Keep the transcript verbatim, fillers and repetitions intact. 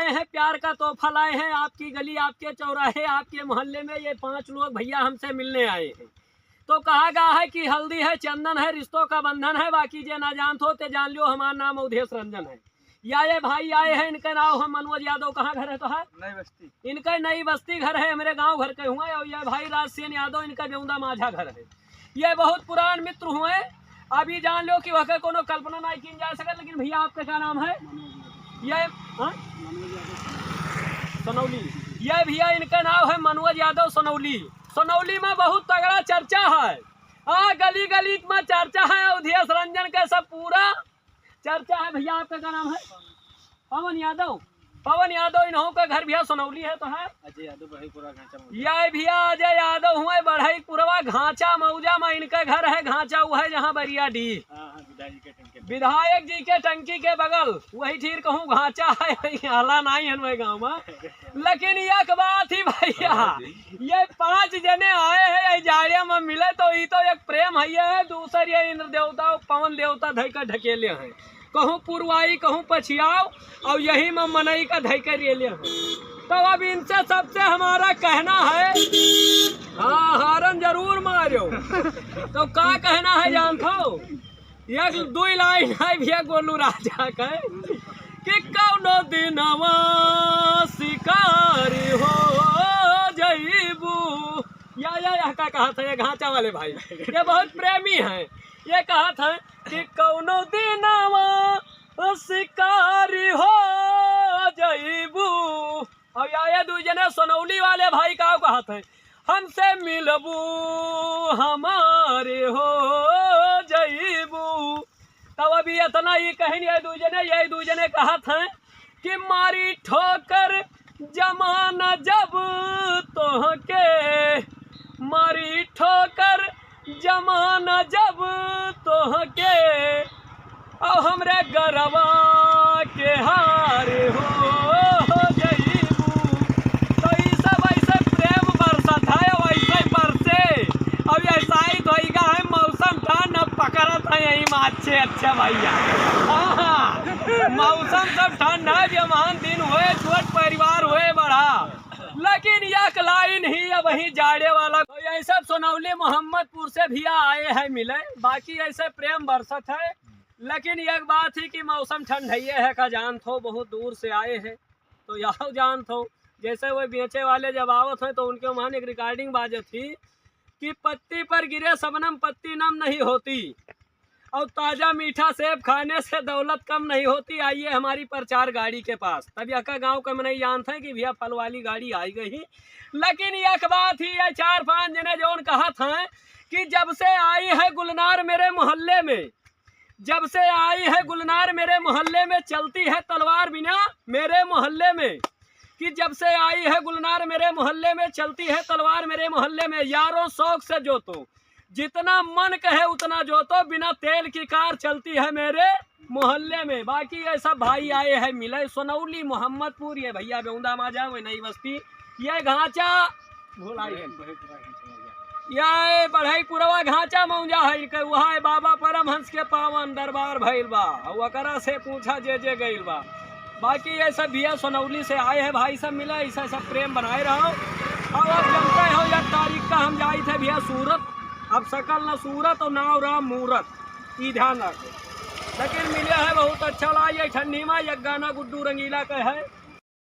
हैं, प्यार का तोहफा लाए हैं, आपकी गली, आपके चौराहे, आपके मोहल्ले में ये पांच लोग भैया हमसे मिलने आए हैं। तो कहा गया है कि हल्दी है, चंदन है, रिश्तों का बंधन है, बाकी जे ना जानत हो ते जान लियो, हमार नाम अवधेश रंजन है। या ये भाई आए हैं, इनका नाम है मनोज यादव। कहाँ घर है तो है? नई बस्ती। इनका नई बस्ती घर है, हमरे गांव घर के हुए। और ये भाई राजसेन यादव, इनका बेउंदा माझा घर है। ये बहुत पुरान मित्र हुए। अभी जान लो कि वह कोनो कल्पना नहीं की जा सकत। लेकिन भैया, आपका क्या नाम है? ये, हाँ? सोनौली। ये भैया, इनका नाम है मनोज यादव सोनौली। सोनौली में बहुत तगड़ा चर्चा है, आ गली गली में चर्चा है अवधेश रंजन का, सब पूरा चर्चा है। भैया, आपका क्या नाम है? पवन यादव। पवन यादव, इन्हों का घर भैया सोनौली है तो है। अजय यादव, बढ़ईपुरवा घाचा मौजा। ये भैया अजय यादव हुए, बढ़ईपुरवा घाचा मौजा में इनका घर है। घाचा वो है जहाँ बरिया डी। हाँ, हाँ, विधायक जी के टंकी के बगल। विधायक जी के टंकी के बगल, वही ठीक कहूँ घाचा है, हाला नहीं है वही गाँव में। लेकिन एक बात ही भैया, हाँ जी। ये पांच जने आए हैं, ये जाड़िया में मिले तो ई तो एक प्रेम है, ये है, दूसर ये इंद्र देवता, पवन देवता धई का ढकेले हैं। कहूँ पुरवाई, कहूँ पछियाव, और यही में मनई का धई के रेले हैं। तो अब इनसे सबसे हमारा कहना है, हाँ, हारन जरूर मारो। तो का कहना है जानत हो? एक दुई लाइन है भैया गोलू राजा का, कि कौनो दिनवा शिकारी हो जइबू। या, या, या, का कहत है ये घाचा वाले भाई? ये बहुत प्रेमी हैं। ये कहत हैं कि कौनो दिनवा शिकारी हो जइबू। अब या, ये दुई जने सोनौली वाले भाई का कहत हैं, "हमसे मिलबू हमारे हो जइबू।" तब अभी इतना ही कहिन, ये दुई जने, ये दुई जने कहत हैं कि मारी ठोकर जमाना जब तोहके, मारी ठोकर जमाना जब तोहके, और हमरे गरवा के हार हो जइबू। तो ई सब ऐसे प्रेम बरसत है, वैसे बरसे। अब ऐसा ही तो होइगा है, मौसम ठंड अब पकड़त है यही में अच्छे, अच्छे भैया। हाँ, मौसम सब ठंड है, जमान दिन होए, छोट परिवार होए बड़ा। लेकिन एक लाइन ही अब वही जाड़े वाला। तो यही सब सोनौली मोहम्मदपुर से भैया आए हैं मिले, बाकी ऐसे प्रेम बरसत है। लेकिन एक बात ही कि मौसम ठंडइये है का जानत हो, बहुत दूर से आए हैं तो यह जानत हो। जैसे वो बेचे वाले जब आवत हैं तो उनके वहाँ एक recording बाजत थी कि पत्ती पर गिरे शबनम पत्ती नम नहीं होती, और ताजा मीठा सेब खाने से दौलत कम नहीं होती, आइए हमारी प्रचार गाड़ी के पास। तब यका गाँव के मनई जानत हैं कि भैया फल वाली गाड़ी आई गई। लेकिन एक बात ही है, चार पांच जने जौन कहत हैं कि जब से आई है गुलनार मेरे मोहल्ले में, जब से आई है गुलनार मेरे मोहल्ले में, चलती है तलवार बिना मेरे मोहल्ले में, कि जब से आई है गुलनार मेरे मोहल्ले में, चलती है तलवार मेरे मोहल्ले में। यारों शौक से जोतो, जितना मन कहे उतना जोतो, बिना तेल की कार चलती है मेरे मोहल्ले में। बाकी ये सब भाई आए हैं मिले, सोनौली मोहम्मदपुर, ये भैया बेउंदा माझा, वही नई बस्ती, ये घाचा भुलाई। बढ़ईपुरवा घाचा मौजा। ये बढ़ईपुरवा घाचा मौजा है, इनके वहाँ है बाबा परमहंस के पावन दरबार भइल बा, और ओकरा से पूछा जे जे गइल बा। बाकी ये सब भैया सोनौली से आए हैं भाई सब मिले, ऐसा सब प्रेम बनाए रहो। और आप जानते हो यार, तारीख का हम जाइत है भैया सूरत, अब सकल न सूरत और नाव राम मूरत, ई ध्यान रखो। लेकिन मिले है बहुत अच्छा लागे ठंडी में, एक गाना गुड्डू रंगीला का है,